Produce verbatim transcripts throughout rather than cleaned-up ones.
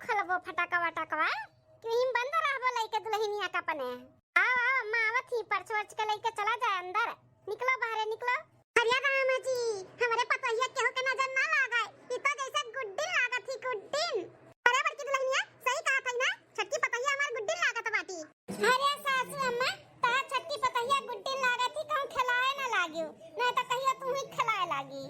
खोलबो फटाका वटाकवा, कि वहीं बंद रहबो लइके दुलहिनिया का अपने। आओ, आओ, अम्मा आवत ही, पर्स वर्स के लइके चला जाए अंदर। निकलो बाहरे, निकलो। अरे रामा जी, हमरे पतोहिया केहू के नजर ना लागे, ई तो जैसे गुड्डिन लागत ही, गुड्डिन। अरे बड़की दुलहिनिया, सही कहत हई ना, छोटकी पतोहिया हमार गुड्डिन लागत बाटी। अरे सासू अम्मा, तहार छोटकी पतोहिया गुड्डिन लागत ही, कहूँ खेलाए ना लागियो, नहीं तो कहियो तू ही खेलाए लागी।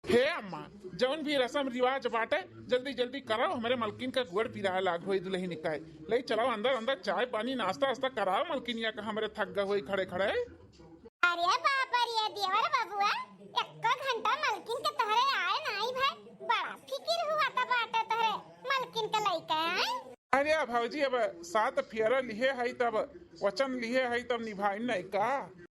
हे अम्मा, जौन भी रसम रिवाज बाटे, जल्दी जल्दी कराओ, हमरे मलकिन का गोड़ पिराए लाग होई दुलहिन का। ले चलाओ अंदर, अंदर चाय पानी नाश्ता वास्ता कराओ मलकिनिया का, हमरे थक गए होई खड़े खड़े। अरे बाप रे देवर बबुआ, एक्को घंटा मलकिन के तोहरे आए नाई भए, बड़ा फिकिर हुआ त बाटे तोहरे मलकिन के लइके आए। अरे भौजी, अब सात फेरा लिहे हई तब, वचन लिहे हई तब निभाई नहीं का?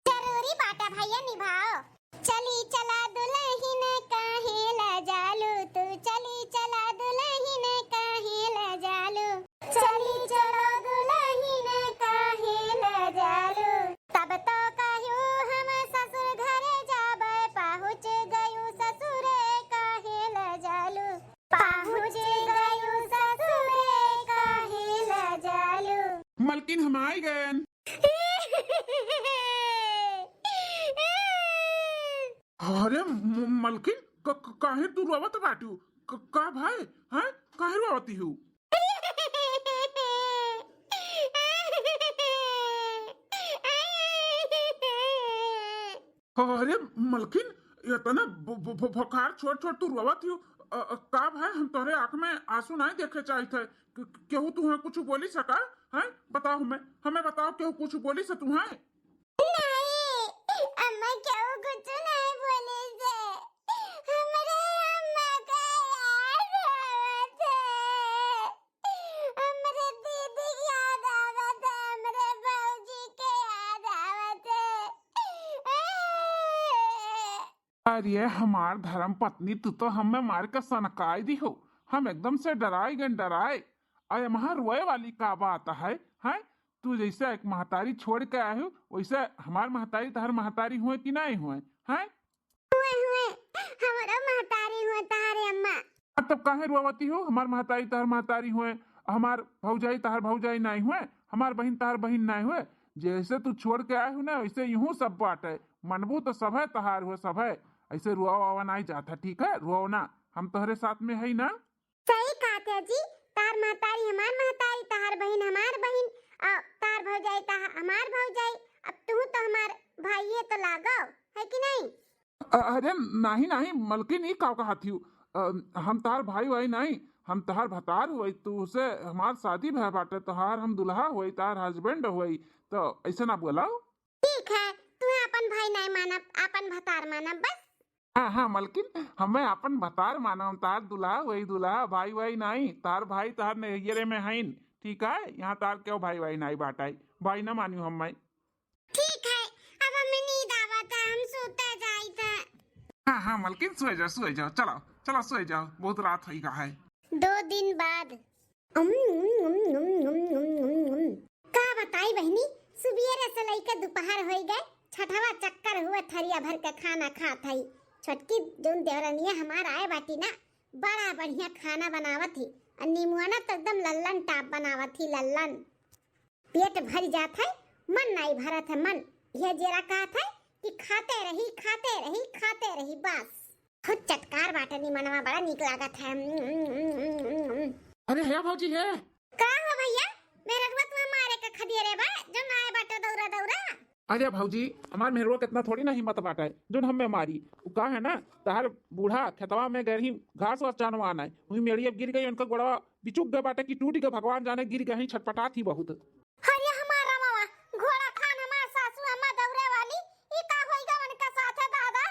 जरूरी बाटे भैया, निभाओ। चली चला दुलहिन काहे लजालू तू, चली चला दुलहिन काहे लजालू, चली चला दुलहिन काहे लजालू। तब तो कहियो हम ससुर घरे जाबे, पहुँच गयो ससुरे काहे लजालू, पहुँच गयो ससुरे काहे लजालू। मलकिन हम आई गयन। अरे म-, मलकिन, क-, क-, काहे तू रोवत बाटू? क-, का भाई, हैं? काहे रोवती हू? अरे मलकिन, इतना ब-, ब-, ब-, बुखार छोड़ छोड़ तू रोवत हू? अ, अ, का भाई, हम तोहरे आँख में आंसू नहीं देखे चाहित है। क-, क-, केहू तुहें कुछ बोली सका? हैं? बताओ हमें, हमें बताओ, केहू कुछ बोली से तुहें? नहीं, अम्मा केहू कुछ नहीं बोली से। हमरे अम्मा का याद आवत है। हमरे दीदी के याद आवत है, हमरे भौजी के याद आवत है। अरे हमार धर्म पत्नी, तू तो हमें मार के सनकाई दी हो। हम एकदम से डराई गन डराए। अरे महा रोए वाली का बात है, हैं? तू जैसे एक महतारी छोड़ के आए हो, वैसे हमार महतारी तहर महतारी हुए कि नहीं हुए, हैं? हुए, हुए, हमारा महतारी हुए तहारे अम्मा। अब तब काहे रोवती हो? हमार महतारी तहर महतारी हुए, हमार भौजाई तहर भौजाई नहीं हुए, हमार बहिन तहर बहिन नहीं हुए। जैसे तू छोड़ के आए हो ना, वैसे यूं सब बाटे। मनबू तो सभे तहार हुए, सभे। ऐसे रोवा वावा नहीं जाता, ठीक है? रोवा ना, हम तोहरे साथ में है ना। सही कहत है जी, तार महतारी हमार महतारी, तहार बहिन हमार बहिन, और तार भौजाई तहार हमार भौजाई। अब तू तो हमार भाइये तो लागो, है कि नहीं? अ-, अरे नाही, नाही, मलकिन, ई का कहत हियू? अ, हम तहार भाई वाई नाही, हम तहार भतार हुई, तू से हमार शादी भय बाटे, तहार हम दुल्हा हुई, तहार husband हुई, तो ऐसे ना बोलाओ। ठीक है, तू अपन भाई नाही मानब, अपन भतार मानब बस। हाँ, हाँ, मलकिन, हमें अपन भतार मानब, हम तहार दुल्हा हुई, दुल्हा, भाई वाई नाही, तहार भाई तहार नैहरे में हईन, ठीक है? यहाँ तहार क्यों भाई वाई नाही बाटाई, भाई ना मानियो हमें। ठीक है, अब हमें नींद आवत है, हम सोते जाइत है। हाँ, हाँ, मलकिन, सोए जाओ, सोए जाओ, चलो, चलो, सोए जाओ, बहुत रात होई गा है। दो दिन बाद। उम, उम, उम। का बताई बहिनी, सुबेरे से लइके दोपहर होई गए, छठवा चक्कर हुए, थरिया भर के खाना खात हई। छोटकी जौन देवरनिया हमार आए बाटी ना, बड़ा बढ़िया खाना बनावत ही, और निमुआना तो एकदम लल्लन टाप बनावत ही, लल्लन। पेट भर जात है, मन नाई भरत है मन। यह जेरा कहत है कि खाते रही, खाते रही, खाते रही, बस। बहुत चटकार बाटे निमनवा, बड़ा नीक लागत है। अरे हे भौजी हे। का हो भैया, मेहररुआ तुम्हें मारे के खदिये रे बा, जो ना आए बाटे दौरा दौरा। अरे भौजी, हमार मेहरुआ कितना थोड़ी ना हिम्मत बाटे, जोन हमें मारी। उ का है ना, तहार बूढ़ा खेतवा में गए रही घास वास चानवान है, वही मेड़ी अब गिर गई, उनका गोड़वा बिचुक गए बाटे कि टूट गए, भगवान जाने गिर गए ही, छटपटात ही बहुत। अरे हमार रामवा, घोड़ा खान हमार सासू अम्मा दौरे वाली, ई का होई गवन का साथ है दादा?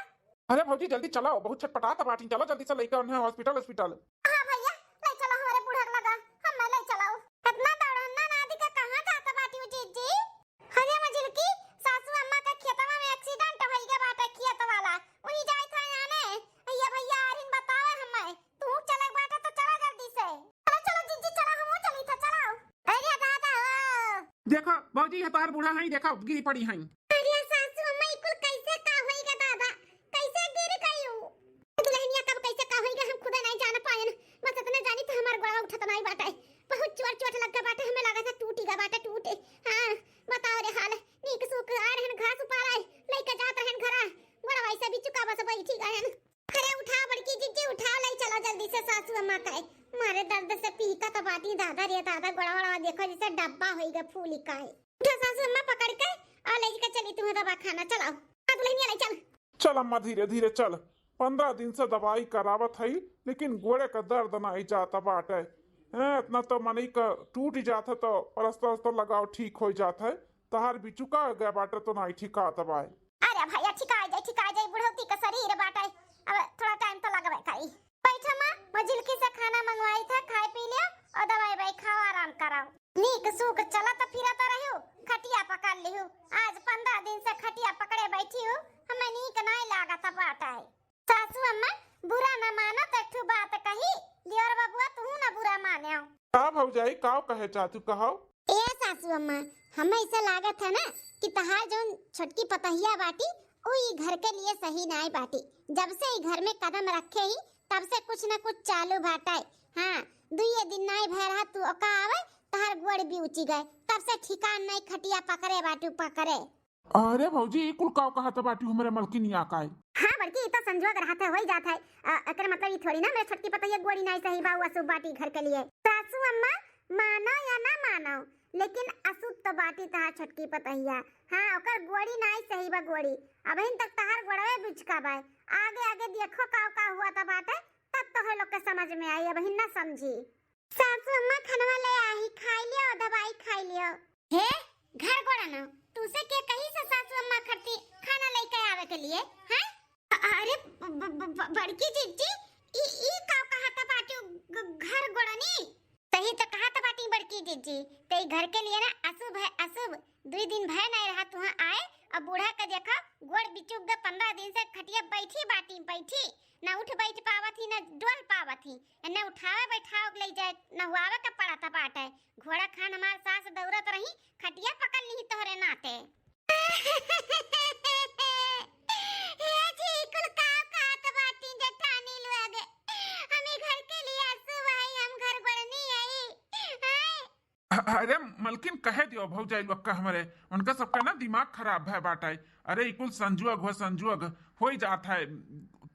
अरे भौजी जल्दी चलाओ, बहुत छटपटात बाटी, चलो जल्दी से लइके उन्हें hospital, hospital। हाँ भैया, ले चलो हमारे बूढ़ा के लगा, हमें ले चलाओ। इतना दौड़न ना नादी का कहाँ जाता बाटी उ जीजी? अरे मझिलकी, सासू अम्मा के खेतवा में accident होई गए बाटे खेत वाला, वही जाइत है आने। ये भैया आरिन बतावे हमें, तू चले बाटे तो चला जल्दी से। चलो, चलो जीजी, चलो, हमहू चली था, चलो। अरे दादा हो। देखो भौजी, ये तोहार बूढ़ा है, देखो गिरी पड़ी है। अरे सासू अम्मा, ई कुल कैसे का होई गा दादा, कैसे गिर गई उ? दुल्हनिया कब कैसे का होई गा, हम खुदे नहीं जान पाएन। बस इतने जानी तो हमार गोड़वा उठत नहीं बाटे। अरे दादा रे दादा, गोड़ा वोड़ा देखो जैसे डब्बा होई गा फूली का है। उठा सासू अम्मा पकड़ के और ले के चली तुम्हें दवा खाना, चलाओ। आ दुल्हनिया ले चल। चल अम्मा, धीरे धीरे चल। पन्द्रह दिन से दवाई करावत हई, लेकिन गोड़े का दर्द नाई जात बाटे। हैं, इतना तो मनई का टूट जात है तो प्लास्टर उस्टर लगाओ, ठीक हो जात है। तहार बिचुका गए बाटे तो नाई ठिकात बाय। अरे भैया, ठिका जाए, ठिका जाए, बुढ़ौती का शरीर बाटे, अब थोड़ा टाइम तो लगबे करी। बैठा माँ, मझिलकी से खाना मंगवाई था, खाए पी लिया और दवाई वाई खाओ, आराम कराओ। नीक सूख चलत फिरत रहू, खटिया पकड़ लिहू। आज पन्द्रह दिन से खटिया पकड़े बैठी हूँ, हमें नीक नाई लागत बाटे। सासू अम्मा, बुरा न मानो तो एक ठो बात कही, दियोर बबुआ तू न बुरा माने। का भौजाई, का कहे चाहतू, कहो। ए सासू अम्मा, हमें ऐसा लागत है ना कि तहार जौन छोटकी पतहिया बाटी, उ ई घर के लिए सही नाई बाटी। जब से ई घर में कदम रखे ही, तब से कुछ न कुछ चालू बाटे। हाँ, दुइये दिन नाई भय रहा तू ओका आवे, तहार गोड़ भी उची गए, तब से ठिकान नाई, खटिया पकड़े बाटू पकड़े। अरे भौजी, ई कुल काव कहत बाटी हमरे मलकिनिया का? हाँ बड़की, ई तो संजोग रहत है, होई जात है। अ, एकर मतलब ई थोड़ी ना मेरे छोटकी पतैया गोड़ी नाई सही बा, उ अशुभ बाटी घर के लिए। सासू अम्मा, मानो या ना मानो, लेकिन अशुभ तो बाटी तहार छोटकी पतैया। हाँ, ओकर गोड़ी नाई सही बा गोड़ी। अबहिन तक तहार गोड़वे बिचका बा। आगे आगे देखो काव का हुआ त बाटे, तब तोहरे लोग के समझ में आई, अबहिन ना समझी। सासू अम्मा, खानवा ले आही, खाई लियो, दवाई खाई लियो। हे, घर गोड़नो, तू से के कही से सासू अम्मा खातिर खाना लेके आवे के लिए, हैं? अ-, अरे, ब-, ब-, ब-, बड़की जिज्जी, ई, ई का कहत बाटू, घ-, घर गोड़नी? सही तो कहत बाटी बड़की जिज्जी, ते ई घर के लिए ना अशुभ है, अशुभ। दुई दिन भय नहीं रहा तुहाँ आए, अब बूढ़ा के देखा, गोड़ बिचुक गए, पन्द्रह दिन से खटिया बैठी बाटी, बैठी, ना उठ बैठ पावत ही, ना डोल पावत ही। एन्ने उठावे बैठावे के ले जाए, नहुआवे के पड़त बाटे। घोड़ा खान हमार सास दौड़त रही, खटिया पकड़ ली तोहरे नाते। हे जी, कुल का कहत बाटी जेठानी लोग? हम ई घर के लिए अशुभ हई, हम घर गोड़नी हई। हैं? अ-, अरे मलकिन, कहे दियो भौजाई लोग का हमरे, उनका सबका ना दिमाग खराब है बाटे। अरे ई कुल संजुअग हो, संजुअग होई जात है,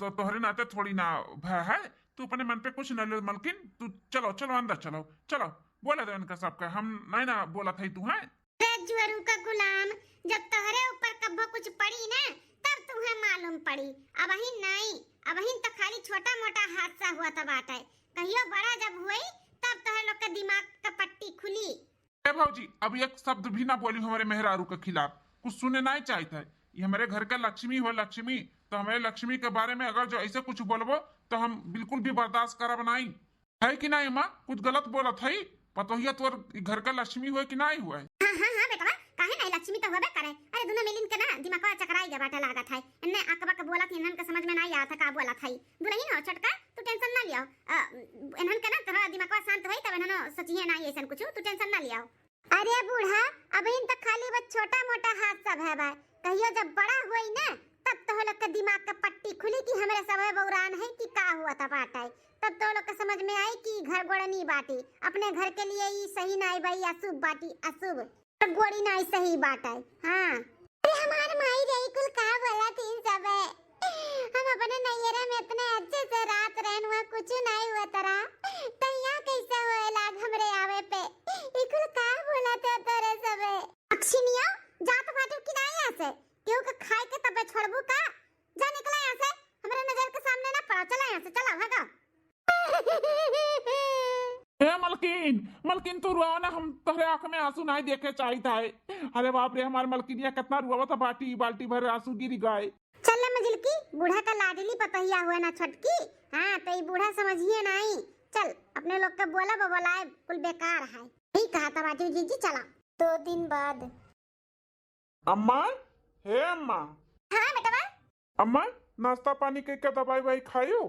तो तोहरे नाते थोड़ी ना भय है। तू अपने मन पे कुछ न ले मलकिन, तू चलो, चलो अंदर चलो, चलो, बोले दो इनका सबका, हम नहीं ना बोला था तू है। रे जुअरू का गुलाम, जब तोहरे ऊपर कब्बो कुछ पड़ी ना, तब तुम्हें मालूम पड़ी। अबहिन नाई, अबहिन तो खाली छोटा मोटा हादसा हुआ था बाटे। कहियो बड़ा जब हुई, तब तोहरे लोग के दिमाग का पट्टी खुली। ए भौजी, अब एक शब्द भी ना बोली हमारे मेहरारू के खिलाफ, कुछ सुने नहीं चाहत है। ये हमारे घर के लक्ष्मी हो, लक्ष्मी, तो हमारे लक्ष्मी के बारे में अगर जो ऐसे कुछ बोलबो, तो हम बिल्कुल भी बर्दाश्त करब नहीं। है कि नहीं माँ, कुछ गलत बोलत है? पतोहिया तोर घर के लक्ष्मी हुए कि नहीं हुए? हाँ, हाँ, हाँ, बेटवा, काहे नहीं, लक्ष्मी तो होबे करे। अरे, दोनों मिलिन के ना दिमागवा चकराई गया बाटे लागत है। इन्ने अकबक बोलत ही, इन्हन के समझ में नहीं आवत है का बोलत है। दुल्हन हो छोटका, तू tension ना लियो। अ, इन्हन के ना थोड़ा दिमागवा शांत होई, तब इन्हनो सोचिए ना ऐसन कुछ, तू tension ना लियो। अरे बूढ़ा, अबहिन तो खाली बस छोटा मोटा हादसा भय बा, कहियो जब बड़ा होई ना, तब तो लोग के दिमाग के पट्टी खुली कि हमरे सबे बौरान है कि का हुआ था बाटे। तब तो लोग के समझ में आई कि घर गोड़नी बाटी, अपने घर के लिए ई सही नाई बाई, अशुभ बाटी, अशुभ। गोड़ी नाई सही बाटे। हाँ। अरे हमार माई रे, कुल का बोला थी सबे? हम अपने नैहरे में इतने अच्छे से रात रहन, हुआ कुछ नहीं हुआ तरा, तो यहाँ कैसे हुए लाग हमरे आवे पे? ई कुल का बोला था तोरे सबे? अक्षिनिया, जात बाटू कि ना यहाँ से? केहू के खाए के तबे छोड़बू का? जा निकला यहाँ से, हमरे नजर के सामने ना पड़ा, चला यहाँ से, चला भागा। ए मलकिन, मलकिन तू रोवा ना, हम तोहरे आँख में आंसू नहीं देखे चाहित है। अरे बाप रे, हमार मलकिनिया कितना रोवा था, बाटी बाल्टी भर आंसू गिर गए। चल ले मझिलकी, बूढ़ा का लाडली पतोहिया हुए ना छोटकी। हाँ, तो ई बूढ़ा समझिए नहीं। चल, अपने लोग के बोला बबलाए, कुल बेकार है। ठीक कहा था बाटी जीजी, चला। दो दिन बाद। अम्मा, हे अम्मा। हाँ बेटवा। अम्मा, नाश्ता पानी के के दवाई वाई खायो?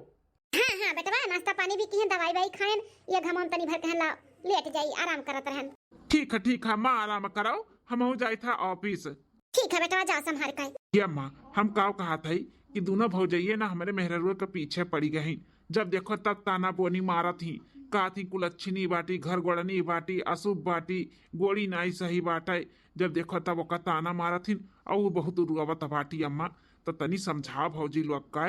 हाँ, हाँ बेटवा, नाश्ता पानी भी किहे, दवाई वाई खाएन, ये घमौन तनी भर कहन ला, लेट जाई, आराम करत रहन। ठीक है, ठीक है, माँ आराम कराओ, हमहू जाई था office। ठीक है बेटवा, जाओ संभार के। ये अम्मा, हम काव कहा था कि दोनों भौजइये ना हमरे मेहररुआ के पीछे पड़ी गई, जब देखो तब ताना बोनी मारत ही, कहत ही कुलच्छिनी बाटी, घर गोड़नी बाटी, अशुभ बाटी, गोड़ी नाई सही बाटे। जब देखो तब ओका ताना मारत हिन, अउ उ बहुत रुआवत बाटी अम्मा, त तनी समझाव भौजी लोग का।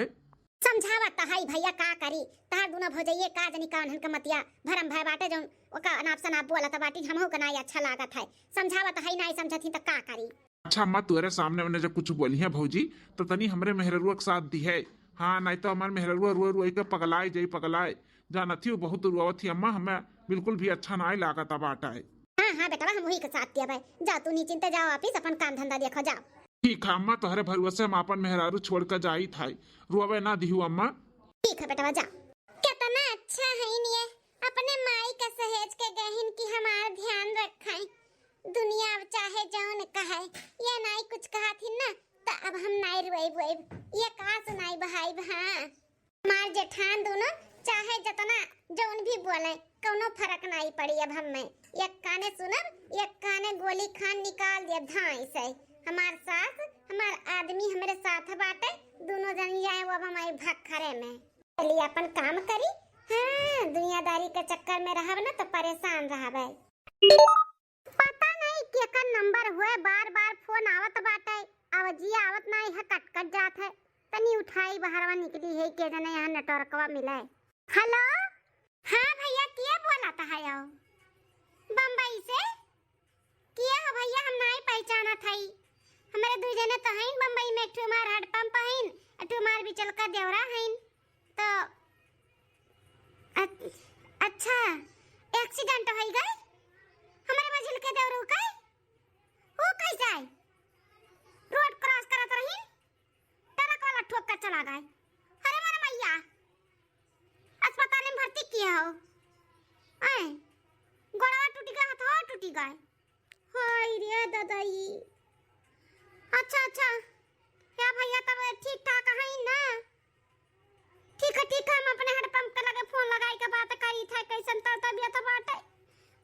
समझावत हाय भैया, का करी, तहार दुनो भौजइये का जनी कान्हन के मतिया भरम भय बाटे, जौन ओका अनाप शनाप बोलत बाटी, हमहू के नाई अच्छा लागत है। समझावत है, नाई समझत ही त का करी। अच्छा अम्मा, तोहरे सामने मैंने जब कुछ बोली है भौजी, तो तनी हमरे मेहररुआ के साथ दिहे। हाँ, नाई तो हमार मेहररुआ रोए रोए के पगलाए जाई, पगलाए। जानत ही, बहुत रुआवत ही अम्मा, हमें बिल्कुल भी अच्छा नाई लागत बाटे। हाँ, हाँ बेटवा, हम वही के साथ दिया भाई। जाओ तू निश्चिंत जाओ ऑफिस, अपन काम धंधा देखो, जाओ। ठीक है अम्मा, तोहरे भरोसे हम अपन मेहरारू छोड़ के जाई था, रोवे ना दिहू अम्मा। ठीक है बेटवा, जा। कितना अच्छा है ये, अपने माई का सहेज के गहिन की हमार ध्यान रखाई। दुनिया अब चाहे जौन कहे, ये नाई कुछ कहा थी ना, त अब हम नाई रोइब वोइब, ये का सुनाई बहाई। हाँ, हमार जेठान दोनों चाहे जतना जौन भी बोले, कौनो फर्क नाई पड़ी। अब हमें एक काने सुनब, एक काने गोली खान निकाल दिया धाई से। हमार सास, हमार आदमी हमरे साथ बाटे, दोनों जन जाए वो अब हमारे भखरे में। चलिए अपन काम करी। हाँ, दुनियादारी के चक्कर में रहब ना तो परेशान रहबे। पता नहीं केकर नंबर हुए, बार बार फोन आवत बाटे, आवाजिया आवत नहीं है, कट कट जात है। तनी उठाई, बहरवा निकली है, के जने यहाँ नेटवर्कवा मिले। हेलो, हाँ भैया, के बोलत है हो? बम्बई से? के हो भैया, हम नाई पहचानत हई। हमरे दू जने तो हईन बम्बई में, एक ठो हमार हेडपंप हईन, एक ठो हमार बिचल का देवरा हईन। तो अ-, अच्छा, एक्सीडेंट होई गए हमरे मझिल के देवरू के? वो कैसे आई? रोड क्रॉस करत रही, ट्रक वाला ठोक के चला गए। अरे मोरे मैया, अस्पताल में भर्ती किए हो? आए, गोड़वा टूटी गए, हथवा टूटी गए। हाय रे ददाई। अच्छा, अच्छा। या भैया, तब ठीक ठाक है ना? ठीक है, ठीक है, हम अपने हेडपंप के लगे फोन लगाई के बात करी था, कैसन तो तबियत बाटे।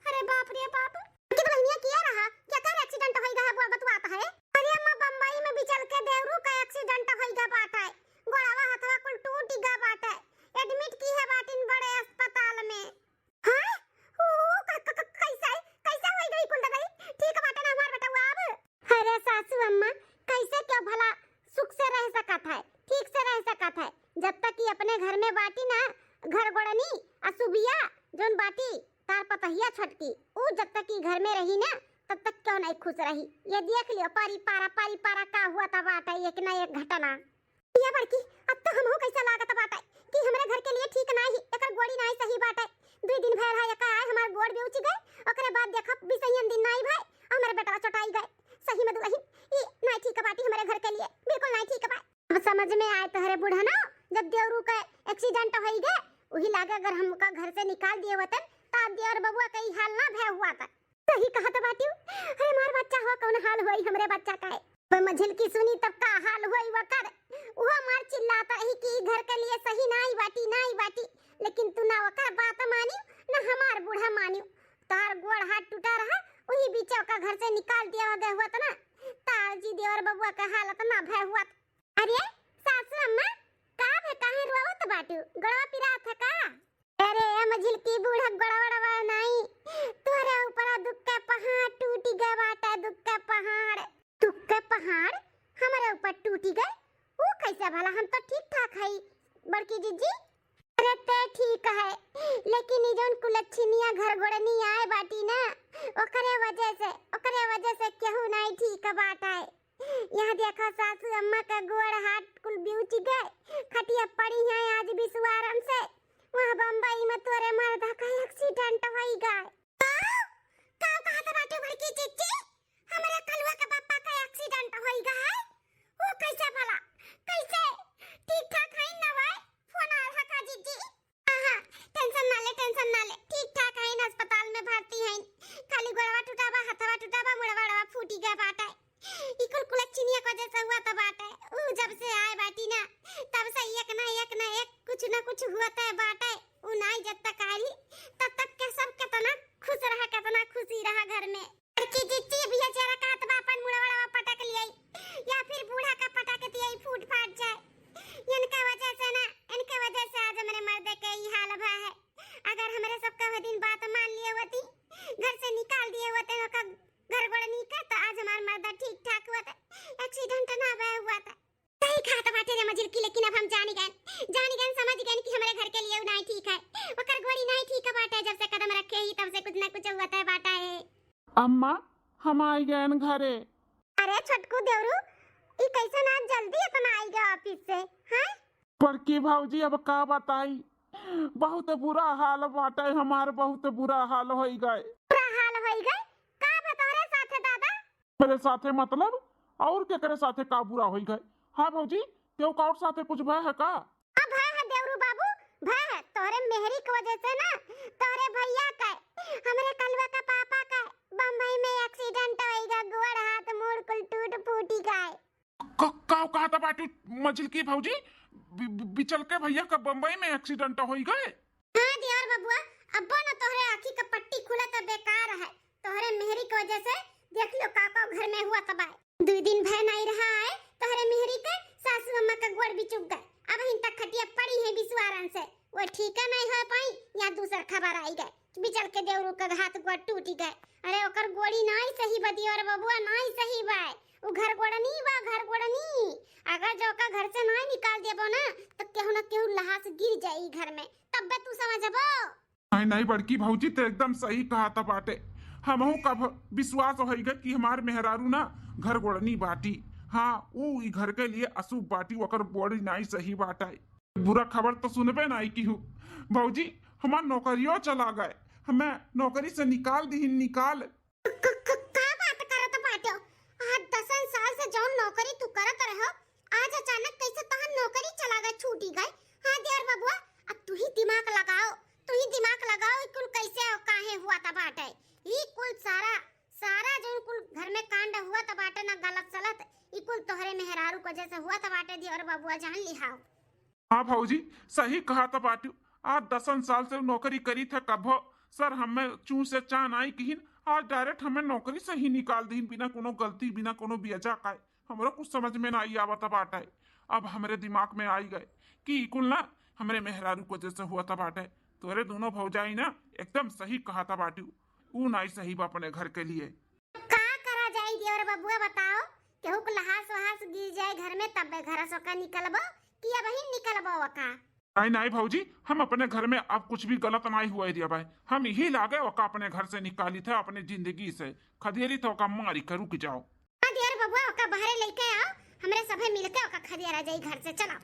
अरे बाप रे बाप। कि दुल्हनिया किया रहा? क्या कर एक्सीडेंट होई रहा, वो बतवात है? अरे अम्मा, बम्बई में बिचल के देवरू का एक्सीडेंट होई गा बाटे। गोड़वा हथवा कुल टूटी गा बाटे। एडमिट की है बाटिन बड़े अस्पताल में। हाँ? ओ, क-, क-, क-, कैसे, कैसे होई गई कुल दवाई? ठीक बाटे ना हमार बेटवा अब? अरे सासू अम्मा, कैसे क्यों भला सुख से रह सकत है, ठीक से रह सकत है, जब तक कि अपने घर में बाटी ना, घर गोड़नी, असुबिया, जौन बाटी, तार पतहिया छोटकी, ऊ जब तक कि घर में रही ना, तब तक क्यों नहीं खुश रही। ये देख लियो, पारी पारा, पारी पारा का हुआ था बाटे, एक ना एक घटना। ये बड़की, अब तो हमहू कैसा लागत बाटे कि हमरे घर के लिए ठीक नाही, एकर गोड़ी नाही सही बाटे। दुई दिन भर है एका आए, हमार गोड़ बेउची गए, ओकरे बाद देखब बिसैयन दिन नाही भाई, हमरे बेटवा चोटाई गए। सही में दुलहिन, ई नाही ठीक बाटी हमरे घर के लिए, बिल्कुल नाही ठीक बा। अब समझ में आए तोहरे बुढ़ना, जब देवरू के एक्सीडेंट होई गए, वही लागे अगर हमका घर से निकाल दिए होतन, तो अब देवर बबुआ के ई हाल ना भय हुआ था। सही कहत बाटिउ। अरे हमार बच्चा हो, कौन हाल होई हमरे बच्चा का। वो मझिल की सुनी तब का हाल होई वकर। वो मार चिल्लात रही कि ई घर के लिए सही नाई बाटी, नाई बाटी। लेकिन तू ना वकर बात मानिउ, ना हमार बूढ़ा मानिउ। तार गोड़ हाथ टूटा रहा, वही बीच ओका घर से निकाल दिया हो गए हुआ त ना। तार जी देवर बबुआ के हालत ना भय हुआ त। अरे सासू अम्मा, का भे, काहे रोवत बाटू? गोड़वा पिरात है का? अरे ए मझिलकी बूढ़ा, गोड़वा वड़वा नाई, तोहरे ऊपर दुख के पहाड़ टूटी गए बाटे, दुख के पहाड़। दुख के पहाड़ हमरे ऊपर टूटी गए? वो कैसे भला? हम तो ठीक ठाक हई बड़की जिज्जी। अरे ते ठीक है, लेकिन ई जौन कुलच्छिनिया घर गोड़नी आए बाटी ना, ओकरे वजह से, ओकरे वजह से केहू नाई ठीक बाटे। यहाँ देखा सासू अम्मा का गोड़ हाथ कुल बिउच गए, खटिया पड़ी हैं आज बिसुआरन से। वहाँ बम्बई में तोरे मर्दा का एक्सीडेंट होई गए। का? का कहत बाटे बड़की चिच्ची? हमरे कलुआ के पापा का एक्सीडेंट होई गए? वो कैसे भला? कैसे? ठीक ठाक है ना भाई? फोन आ रहा का जिज्जी? हाँ, हाँ, टेंशन ना ले, टेंशन ना ले, ठीक ठाक है, अस्पताल में भर्ती है। खाली गोड़वा टूटा बा, हथवा टूटा बा, मुड़वा वड़वा फूटी गया बाटे। ई कुल कुलच्छिनिया के वजह से हुआ त बाटे। ऊ जब से आए बाटी ना, तब से एक ना एक ना एक कुछ ना कुछ हुआ त बाटे। ऊ नाई जब तक आई, तब तक के सब कितना खुश रहा, कितना खुशी रहा घर में। बड़की जिज्जी भैया जरा कहत बा अपन मुड़वा वड़वा पटक लियाई, या फिर बूढ़ा का पटक दियाई, फूट फाट जाए। इनके वजह से ना, इनके वजह से आज हमरे मर्दे के ई हाल भा है। अगर हमरे सबका वो दिन बात मान लिए होती, घर से निकाल दिए होते, ओका घर गोड़नी का, तो आज हमार मर्दा ठीक ठाक हुआ था, एक्सीडेंट ना भय हुआ था। सही खात बाटे रे मझिलकी, लेकिन अब हम जानी गए, जानी गए, समझ गए कि हमरे घर के लिए उ नाई ठीक है। ओकर गोड़ी नाई ठीक बाटे, जब से कदम रखे ही तब से कुछ ना कुछ हुआ तय बाटा है। अम्मा, हम आई गए घरे। अरे छोटकू देवरू, ई कैसन आज जल्दी अपना आई गए ऑफिस से, हैं? बड़की भौजी, अब का बताई, बहुत बुरा हाल बाटे हमार, बहुत बुरा हाल होई गए। बुरा हाल होई गए? का बा तोहरे साथे दादा? मेरे साथे मतलब? और केकरे साथे का बुरा होई गए? हाँ भौजी, केहू का और साथे कुछ भय है का? अब भय है देवरू बाबू, भय है तोहरे मेहरी के वजह से ना, तोहरे भैया का, हमरे कलुआ का पापा का बम्बई में एक्सीडेंट होई गए, गोड़ हाथ मूड़ कुल टूट फूटी गए। क-, का कहत बाटू मझिलकी भौजी? बि-, बि-, बिचलके भैया का बम्बई में एक्सीडेंट होई गए? हाँ देवर बबुआ, अब्बो न तोहरे आँखी का पट्टी खुलत बेकार है। तोहरे मेहरी के वजह से देख लो का का घर में हुआ तबाय। दुई दिन भय नाई रहा है तोहरे मेहरी के, सासू अम्मा का गोड़ बिचुक गए। अबहिन तक खटिया पड़ी है बिसुआरन से, वो ठीक नाई हो पाई या दूसर खबर आई गए। बिचलके देवरू का हाथ गोड़ टूटी गए। अरे ओकर गोड़ी नाई सही बा देवर बबुआ, नाई सही बा। उ घर गोड़नी बा, घर गोड़नी। अगर जो ओका घर से नाई निकाल देबो ना, तो केहू ना केहू लहास गिर जाई घर में, तब्बे तू समझबो। नहीं, नहीं बड़की भौजी, ते एकदम सही कहत बाटे। हमहू का भ-, विश्वास होई गए कि हमार मेहरारू ना घर गोड़नी बाटी। हाँ, ऊ ई घर के लिए अशुभ बाटी, ओकर गोड़ी नाई सही बाटे। बुरा खबर तो सुनबे नाई की हूँ। भौजी, हमार नौकरियो चला गए, हमें नौकरी से निकाल दीहिन, निकाल। क-, क-, का बात करत बाट्यो? आज दसन साल से जौन नौकरी तू करत रहो, आज अचानक कैसे तोहार नौकरी चला गए, छूटी गए? हाँ देवर बबुआ, अब तू ही दिमाग लगाओ, तू ही दिमाग लगाओ, ई कुल कैसे और काहे हुआ त बाटे? ई कुल सारा, सारा जौन कुल घर में कांड हुआ त बाटे ना, गलत सलत, ई कुल तोहरे मेहरारू को जैसे हुआ त बाटे देवर बबुआ, जान लिहाओ। हाँ भौजी, सही कहत बाटू। आज दसन साल से नौकरी करीत है, कभो सर हमें चूं से चाह नाई किहिन, आज डायरेक्ट हमें नौकरी से ही निकाल दीन, बिना कोनो गलती, बिना कोनो बियजा काए। हमरो कुछ समझ में नाई आवत बाटे। अब हमरे दिमाग में आई गए कि ई कुल ना हमरे मेहरारू को जैसे हुआ बाटे। तोरे दोनों भौजाई ना एकदम सही कहत बाटू, ऊ नाई सही बा अपने घर के लिए। का करा जाई देवर बबुआ बताओ, केहू के लहास वहास गिर जाए घर में, तब्बे घर से ओका निकलबो कि अबहिन निकलबो ओका? नहीं, नहीं भौजी, हम अपने घर में अब कुछ भी गलत नहीं हुए दिया भाई। हम यही लागे ओका अपने घर से निकाली थे, अपने जिंदगी से खदेरी थे ओका, मारी के रुक जाओ। हाँ देवर बबुआ, ओका बाहरे लेके आओ, हमरे सभे मिलके ओका खदेरा जाई घर से। चलो।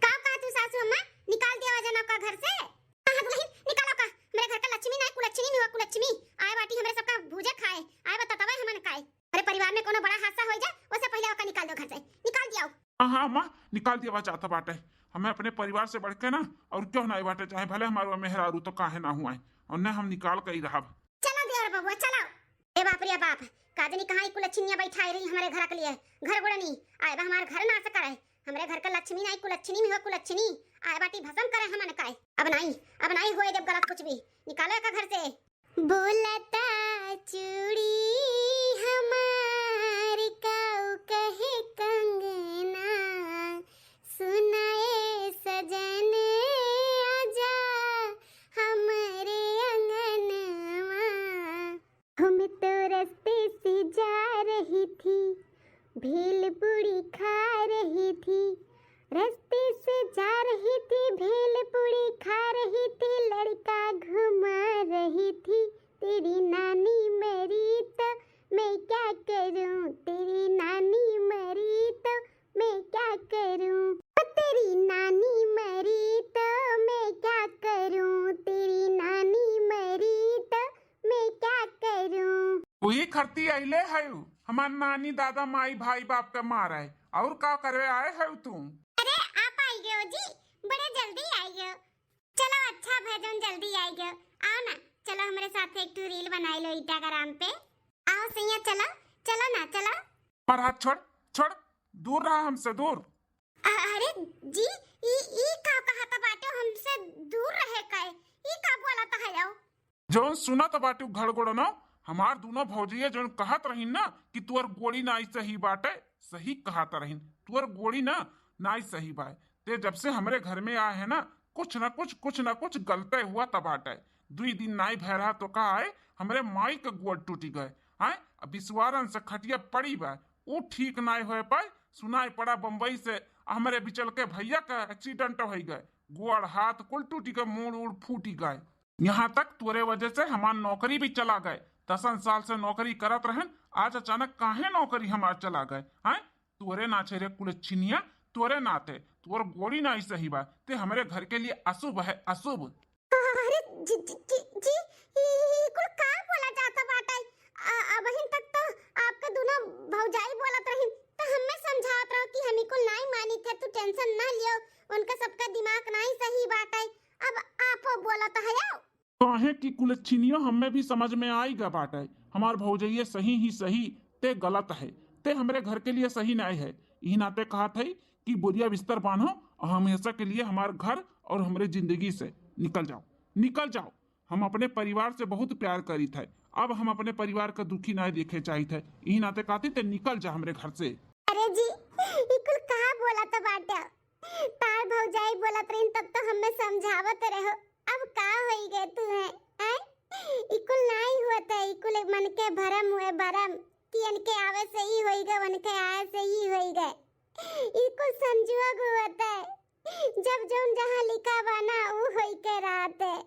का कहा तू सासू अम्मा, निकाल दिया वजन ओका घर से? हाँ, हाँ, दुल्हन, निकालो का। हमरे घर का लक्ष्मी ना, कुलच्छिनी नहीं हुआ, कुलच्छिनी। आए बाटी हमरे सबका भूजे खाए, आए बता तबे हमन खाए। अरे परिवार में कोनो बड़ा हादसा हो जा, ओसे पहले ओका निकाल दो घर से, निकाल दिया। हाँ, हाँ, अम्मा, निकाल दिया जाता बाटे। हमें अपने परिवार से बढ़ के ना और क्यों ना बाटे, चाहे भले हमारे मेहरारू तो काहे ना हुआ है, और न हम निकाल के ही रहब। चलो देवर बबुआ, चलो। ए बाप रे बाप, का जनी कहाँ ई कुलच्छिनिया बैठाई रही हमरे घर के लिए, घर गोड़नी। आए बा हमार घर नाश करे, हमरे घर का लक्ष्मी नाई कुलच्छिनी में हो कुलच्छिनी, आए बाटी भसम करे हमन काए। अब नाई, अब नाई होए देब गलत कुछ भी, निकालो एका घर से। बोलता चूड़ी हमार काऊ कहे कंगना, सुनाए सजन आजा हमरे अंगनवा। हम तो रस्ते से जा रही थी, भेल पूड़ी खा रही थी, रस्ते से जा रही थी, भेल पूड़ी खा रही थी, लड़का घुमा रही थी। तेरी नानी मरी तो मैं क्या करूं, तेरी नानी मरी तो मैं क्या करूं, ओ तेरी नानी मरी तो मैं क्या करूं, तेरी नानी मरी तो मैं क्या करूं। वही खरती अइले हयू, हमार नानी दादा माई भाई बाप के मारे, और का करवे आए हयू तू? अरे आप आई गयो जी, बड़े जल्दी आई गयो। चलो अच्छा भजन जल्दी आई गयो, आओ ना, चलो हमरे साथ एक ठो रील बनाई लो Instagram पे। आओ सैया चलो, चलो ना, चलो। पर हाथ छोड़, छोड़, दूर रहा हमसे, दूर। अ-, अरे जी, ई, ई का कहत बाटे, हमसे दूर रहे काहे? ई का बोलत है आओ? जौन सुनत बाटू घड़गोड़नो, हमार दोनों भौजिया जौन कहत रहीन ना कि तुअर गोड़ी नाई सही बाटे, सही कहत रहीन, तुअर गोड़ी ना नाई सही बाय। ते जब से हमरे घर में आए है ना, कुछ ना कुछ, कुछ ना कुछ गलते हुआ त बाटे। दुई दिन नाई भय रहा तो का आए, हमरे माई के गोड़ टूटी गए। आए, अब बिसवारन से खटिया पड़ी बा, ऊ ठीक नाई होए पाए, सुनाई पड़ा बम्बई से, हमरे बिचलके भइया का accident होइ गए, गोड़ हाथ कुल टूटी गए, मूड़ उड़ फूटी गए। यहाँ तक तोरे वजह से हमार नौकरी भी चला गए। दसन साल से नौकरी करत रहन, आज अचानक काहे नौकरी हमार चला गए? हैं? तोरे नाचे रे कुलच्छिनिया, तोरे नाते, तोर गोड़ी नाई सही बा, ते हमरे घर के लिए अशुभ है, अशुभ। अरे जी, जी, जी, जी, ई, ई कुल का बोला जाता बाटे? अ-, अबहिन तक तो आपके दोनों भौजाई बोलत रही, तो हमें समझावत रहो कि हम ई कुल नाई मानी थे, तू tension ना लियो, उनका सबका दिमाग नाई सही बाटे। अब आपो बोलत है। काहे कि कुलच्छिनियो हमें भी समझ में आई गा बाटे, हमार भौजइये सही ही सही, ते गलत है, ते हमरे घर के लिए सही नाई है। यही नाते कहत है कि बोरिया बिस्तर बांधो और हमेशा के लिए हमार घर और हमरे जिंदगी से निकल जाओ, निकल जाओ। हम अपने परिवार से बहुत प्यार करीत है, अब हम अपने परिवार का दुखी नाई देखे चाहित है। यही नाते कहती ते निकल जा हमरे घर से। अरे जी, ई कुल का बोलत बाटे? तार भौजाई बोलत रहीन तब तो हमें समझावत रहो, अब का होई गए तू है? हैं? ई कुल नाई हुआ था, ई कुल मन के भरम हुए, भरम कि इनके आवे से ही होई गए, उनके आए से ही होई गए। ई कुल संजोग हुआ था, जब जौन जहाँ लिखा बा ना, ऊ होई के रहत है।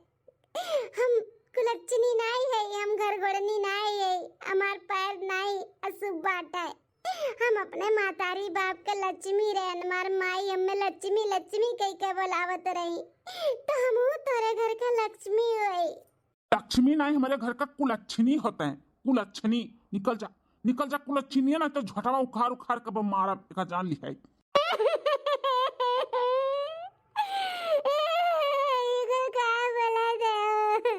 हम कुलच्छिनी नाई है, हम घरघोड़नी नाई है, हमार पैर नाई अशुभ बाटे। हम अपने मातारी बाप के लक्ष्मी रहे, हमार माई हमें लक्ष्मी लक्ष्मी कह के बोलावत रही, तो हमहू तोरे घर के लक्ष्मी होई। लक्ष्मी नाई, हमरे घर का कुलच्छिनी होते हैं, कुलच्छिनी। निकल जा, निकल जा कुलच्छिनिया, ना तो झोटवा उखाड़ उखाड़ के बम मारा का जान लिहाई। ई कुल का बोला जाओ?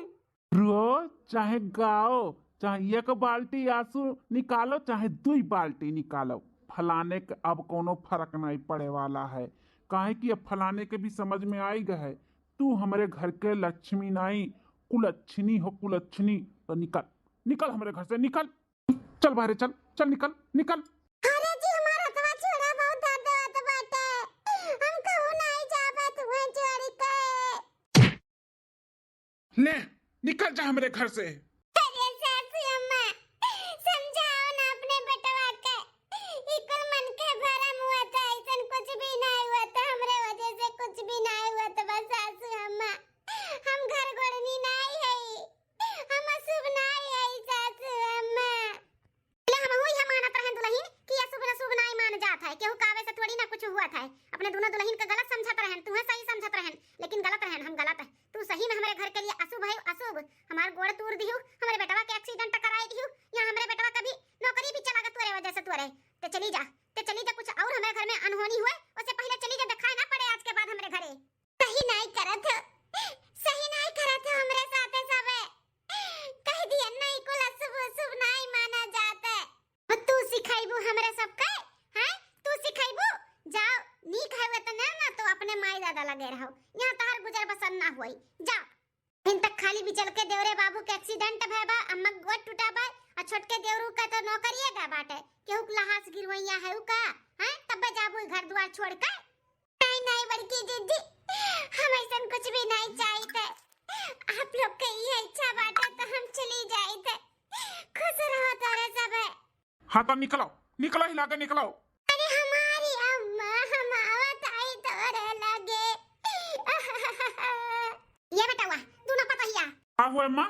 रो चाहे गाओ, चाहे एक बाल्टी आंसू निकालो, चाहे दुई बाल्टी निकालो, फलाने के अब कोनो फर्क नाई पड़े वाला है। काहे कि अब फलाने के भी समझ में आई गए है, तू हमरे घर के लक्ष्मी नाई, कुलच्छिनी हो कुलच्छिनी। तो निकल, निकल हमरे घर से, निकल। चल बाहरे, चल, चल निकल, निकल। अरे जी, हमार हथवा छोड़ा, बहुत दर्द होत बाटे। हम कहूँ नाई जाबे तुम्हें छोड़ के। ले, निकल जा हमरे घर से। अरे सासू अम्मा, समझाओ ना अपने बेटवा के। ई कुल मन के भरम हुआ था, ऐसन कुछ भी नाई हुआ था, हमरे वजह से कुछ भी नाई हुआ था। बस सासू अम्मा, हम घरघोड़नी नाई है, हम अशुभ नाई है सासू अम्मा। पहले हमहू इहे मानत रहन दुलहिन कि अशुभ अशुभ नाई मान जात है, केहू का आवे से थोड़ी ना कुछ हुआ था। अपने दोनों दुलहिन के गलत समझत रहन, तुहे सही समझत रहन, लेकिन गलत रहन, हम गलत है। तू सही में हमरे घर के लिए अशुभ है, अशुभ। हमार गोड़ तूर दिहू, हमरे बेटवा के accident कराई दिहू, यहाँ हमरे बेटवा का भी नौकरी भी चला गया तोरे वजह से, तोरे। ते चली जा, ते चली जा, कुछ और हमरे घर में अनहोनी हुए, उससे पहले चली जा, दिखाई ना पड़े आज के बाद हमरे घरे। सही नाई करत हो, सही नाई करत हो हमरे साथे सबे। कह दिया नाई कुल अशुभ अशुभ नाई माना जात है। अब तू सिखाइबू हमरे सबके, हैं? तू सिखाइबू? जाओ, नीक है वो तो ना, ना तो अपने माई दादा लगे रहो। यहाँ तहार गुजर बसर ना होई। जाओ। दिन तक खाली बिचल के देवरे बाबू के accident भय बा, अम्मा के गोड़ टूटा बा, आ छोटके देवरू का तो नौकरिए गा बाटे। केहू के लहास गिरवैया है उ का? हैं? तब्बे जाबू ई घर दुआर छोड़ के? नहीं, नहीं बड़की जिज्जी, हम ऐसन कुछ भी नहीं चाहित है। आप लोग के ये इच्छा बाटे तो हम चली जाइत है। खुश रहो तोरे सब है। हाँ तो निकलो, निकलो ही लागे निकलो। अरे हमारी अम्मा, हम आवत आई तोरे लगे। ये बेटवा, दोनों पतहिया। का हुआ अम्मा?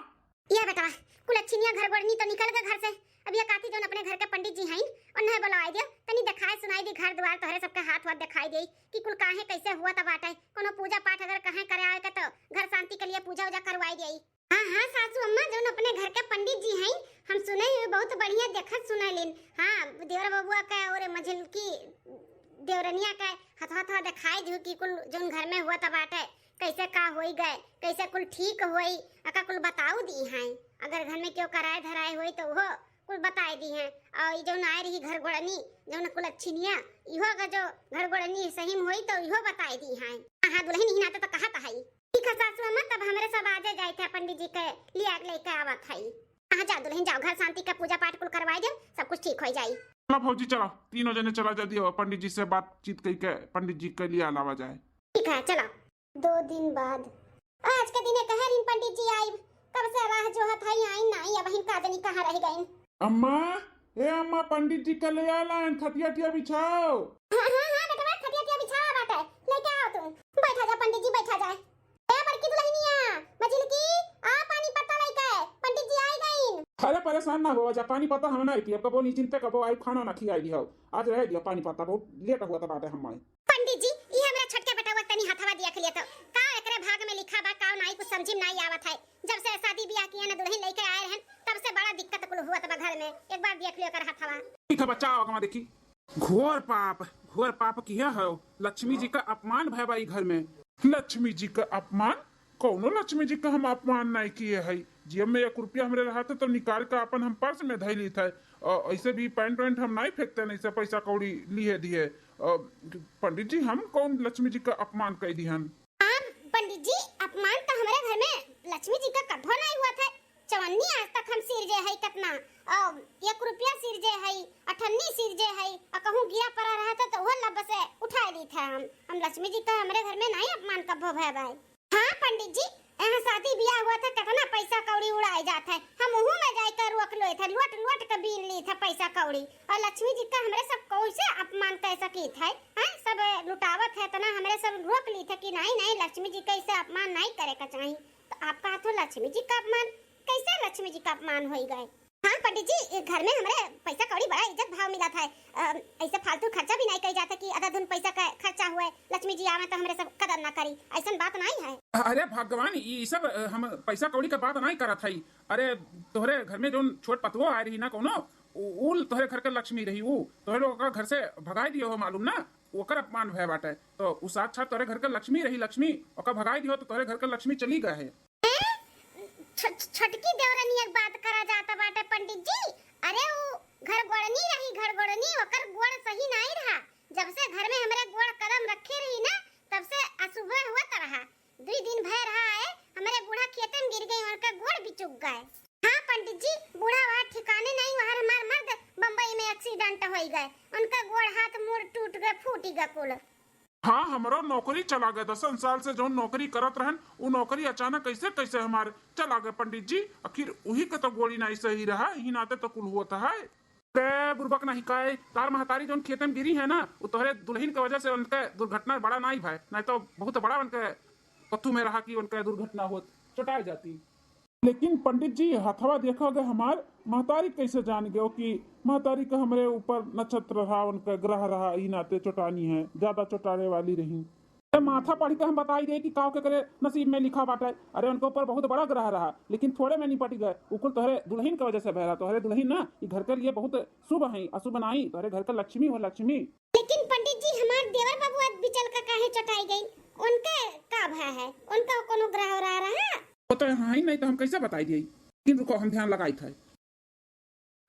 ये बेटवा, कुलच्छिनिया घरघोड़नी तो निकल गए घर से। अब ये काकी जौन अपने घर के पंडित जी हईन, उन्हें बुलवाई दियो, तनी देखाए सुनाई दी घर द्वार, तोहरे सबके हाथ वाथ देखाई दी कि कुल काहे कैसे हुआ तब बाटे। कोनो पूजा पाठ अगर कहे करे आवे के तो घर शांति के लिए पूजा उजा करवाई दी। हाँ, हाँ, सासू अम्मा, जौन अपने घर के पंडित जी हईन, हम सुने हुए बहुत बढ़िया देखत सुने लेन। हाँ, देवर बबुआ के और मझिलकी देवरनिया के हथवा हथवा देखाई दियो कि कुल जौन घर में हुआ तब बाटे, कैसे का होई गए, कैसे कुल ठीक होई, अका कुल बताऊ दी हैं। अगर घर में क्यों कराए धराए होई तो वो कुल बताए दी हैं। और ई जौन आए रही घरघोड़नी, जौन कुलच्छिनिया, इहो अगर जो घरघोड़नी सही में होई तो इहो बताए दी हैं। हाँ, हाँ, दुलहिन ही नाते तो कहत है। ठीक है सासू अम्मा, तब हमरे सब आजे जाइत है, पंडित जी के लिया लेके आवत है। हाँ, जाओ दुलहिन, जाओ, घर शांति का पूजा पाठ कुल करवाई दे, सब कुछ ठीक हो जाई। चलो भौजी, चलो, तीनों जने चला जा दियो, पंडित जी से बातचीत करके पंडित जी के लिया लावा जाए। ठीक है, चलो। दो दिन बाद। आज के दिने कहे रिन पंडित जी आइब, कब से राह जोहत हई, आई नाई, अबहिन का जनी कहाँ रह गइन। अम्मा, ए अम्मा, पंडित जी के ले आलाइन, खटिया उटिया बिछाओ। हाँ, हाँ, हाँ, बेटवा, खटिया उटिया बिछावा बाटे, लेके आओ तू। बैठा जा पंडित जी, बैठा जा। ए बड़की दुल्हनिया, मझिलकी, आ पानी पत्ता लेके, पंडित जी आई गईन। अरे परेशान ना हो जा, पानी पत्ता हम ना पियब, कबो निश्चिंते कबो आई खाना ना खियाई दियो। आज रह दियो पानी पत्ता, बहुत लेट हुआ था बाटे हमारे। पंडित जी, ई हमरा छोटके बेटवा तनी हथवा देख लिया तो, का एकरे भाग में लिखा बा, का नाई, कुछ समझी में नाई आवत है। जब से शादी बियाह किए न दुल्हन लेके आए रहन, तब से बड़ा दिक्कत कुल हुआ बा घर में। एक बार देख लियो एकर हथवा। ठीक है बच्चा, आओ अगवा देखी। घोर पाप, घोर पाप किया है, लक्ष्मी जी का अपमान भय बा ई घर में। लक्ष्मी जी का अपमान? कौनो लक्ष्मी जी का हम अपमान नहीं किए है। जेब में एक रुपया हमरे रहत है तो निकाल के अपन हम पर्स में धई लीत है। अ, ऐसे भी पैंट वैंट हम नहीं फेंकते, नहीं से पैसा कौड़ी लिए दिए। अ, पंडित जी, हम कौन लक्ष्मी जी का अपमान कर दिहन? हाँ पंडित जी, अपमान तो हमारे घर में लक्ष्मी जी का कभो नहीं हुआ था। चवन्नी आज तक हम सिरजे है कितना, अ, एक रुपया सिरजे है, अठन्नी सिरजे है, और कहूँ गिरा पड़ा रहा था तो वह लब से उठा ली था हम। हम लक्ष्मी जी का हमारे घर में नहीं अपमान कभो भय भाई। हाँ पंडित जी, यहाँ शादी बियाह हुआ था, कितना पैसा कौड़ी उड़ाए जात है। हम उहू में जाकर रोक लो थे, लोट लोट के बीन ली था पैसा कौड़ी। और लक्ष्मी जी का हमरे सब कैसे अपमान कर सकी थे, हैं? सब लुटावत है, इतना हमरे सब रोक ली थे कि नहीं, नहीं, लक्ष्मी जी का ऐसे अपमान नहीं करे का चाहिए। तो आपका हाथों लक्ष्मी जी का अपमान, कैसे लक्ष्मी जी का अपमान होई गए? हाँ पंडित जी, ये घर में हमरे पैसा कौड़ी बड़ा इज्जत भाव मिला था। अ, ऐसे फालतू खर्चा भी नहीं करी जाता कि आधा धुन पैसा का खर्चा हुए, लक्ष्मी जी आवे तो हमरे सब कदर ना करी, ऐसन बात नहीं है। अरे भगवान, ई सब, अ, हम पैसा कौड़ी का बात नहीं करत हई। अरे तोहरे घर में जोन छोट पतुओ आए रही ना कोनो, उ, उ तोहरे घर के लक्ष्मी रही, उ तोहरे लोग का घर से भगाई दियो हो मालूम ना, ओकर अपमान भय बाटे। तो उ साक्षात तोहरे घर के लक्ष्मी रही, लक्ष्मी, ओकर भगाई दियो तो तोहरे घर के लक्ष्मी चली गए है। हैं? छ-, छ-, छोटकी देवरनिया के बात करा जाता बाटे पंडित जी। अरे उ घर गोड़नी रही, घर गोड़नी, ओकर गोड़ सही नाई रहा। जब से घर में हमरे गोड़ कदम रखे रही ना, तब से असुभे हुआ त रहा। दुई दिन भय रहा है, हमरे बूढ़ा खेते में गिर गई, उनका गोड़ बिचुक गए। हाँ पंडित जी, बूढ़ा वहाँ ठिकाने नहीं, वहाँ हमार मर्द बम्बई में एक्सीडेंट होई गए, उनका गोड़ हाथ मुड़ टूट गए, फूटी गए कुल। हाँ, हमरो नौकरी चला गए। दसन साल से जौन नौकरी करत रहन, उ नौकरी अचानक कैसे कैसे हमार चला गए पंडित जी। आखिर उही के तो गोड़ी नाई सही रहा, इही नाते तो कुल हुआ था है। ते बुरबक नहीं काए, तार महतारी जौन खेते में गिरी है ना, उ तोहरे दुल्हन के वजह से उनके दुर्घटना बड़ा नाई भाई, नहीं तो बहुत बड़ा उनके पत्थू में रहा कि उनके दुर्घटना होत, चोटाए जाती। लेकिन पंडित जी, हथवा देखा गए हमार, महतारी कैसे जान गयो कि महतारी का हमरे ऊपर नक्षत्र रहा, उनका ग्रह रहा, ई नाते चोटानी है, ज्यादा चोटाने वाली रही। अरे माथा पढ़ के हम बताई दे कि काव के करे नसीब में लिखा बाटे। अरे उनके ऊपर बहुत बड़ा ग्रह रहा, लेकिन थोड़े में निपट गए। उ कुल तोहरे दुल्हन के वजह से भय रहा। तोहरे दुल्हन ना, ई घर के लिए बहुत शुभ है, अशुभ नाई। तोहरे घर के लक्ष्मी हो, लक्ष्मी। लेकिन पंडित जी, हमार देवर बाबू आज बिचल का काहे चोटाई गई? उनके का भय है? उनका कोनो ग्रह रहा रहा? वो तो यहाँ ही नहीं, तो हम कैसे बताई दिए? लेकिन रुको, हम ध्यान लगाई थे।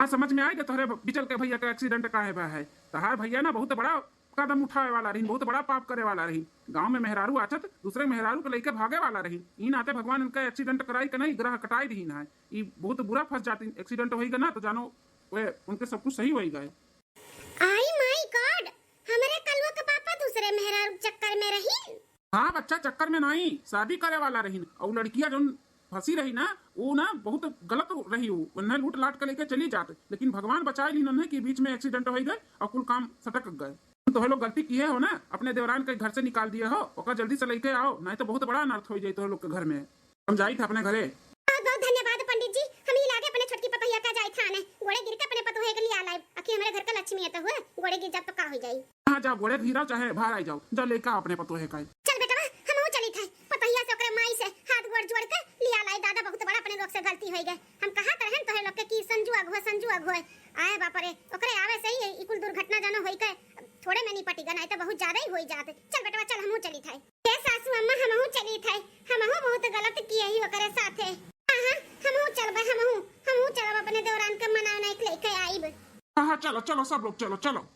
आज समझ में आए कि तोहरे बिचल के भैया का एक्सीडेंट काहे भा है। तहार भैया ना बहुत बड़ा कदम उठावे वाला रहीन, बहुत बड़ा पाप करे वाला रहीन। गांव में मेहरारू आचत, दूसरे मेहरारू के लेके भागे वाला रहीन। ई नाते भगवान इनका एक्सीडेंट कराई के नहीं, ग्रह कटाई दीन है। ई बहुत बुरा फंस जाती, एक्सीडेंट होई ना तो जानो वे उनके सब कुछ सही होई गए। आई माय गॉड, हमरे कलुआ के पापा दूसरे मेहरारू के चक्कर में रहीन। हाँ बच्चा, चक्कर में नहीं, शादी करे वाला रहीन। और लड़किया जौन फंसी रही ना, वो ना बहुत गलत रही, वो उन्हें लूट लाट के लेके चली जात, लेकिन भगवान बचाए लीन उन्हें कि बीच में एक्सीडेंट हो गए और कुल काम सटक गए। तोहे लोग गलती किए हो ना, अपने देवरान के घर से निकाल दिए हो, ओका जल्दी से लेके आओ, नहीं तो बहुत बड़ा अनर्थ हो जाए तोहे लोग के घर में। हम जाई थे अपने घरे। बहुत बहुत धन्यवाद पंडित जी, हम ही लागे अपने छोटकी पतोहिया का जाई थाने, गोड़े गिर के अपने पतोहे के लिया लाइब, आखिर हमरे घर का लक्ष्मी है तो हुए, गोड़े गिर जाब तो का हो जाई। हाँ, जाओ, गोड़े गिराओ, चाहे बाहर आई जाओ, जाओ, लेके आओ अपने पतोहे का। चल बेटवा, हमहू चली थे, पतोहिया से ओकरे माई से हाथ गोड़ जोड़ के लिया लाई। दादा, बहुत बड़ा अपने लोग से गलती होई गए। हम कहा तो रहन तोहे लोग के कि संजू अगुआ, संजू अगुआ। आए बाप रे, ओकरे आवे से ही ई कुल दुर्घटना जानो होई के, थोड़े में निपटी गए, नहीं तो बहुत ज्यादा ही होई जात। चल बेटवा, चल, हमहू चली थे। ए सासू अम्मा, हमहू चली थे, हमहू बहुत गलत किए ही ओकरे साथे। हाँ, हाँ, हमहू चलबे, हमहू, हमहू चलब अपने देवरान के मनावे नहीं लेके आईब। हाँ, हाँ, चलो, चलो, सब लोग चलो, चलो।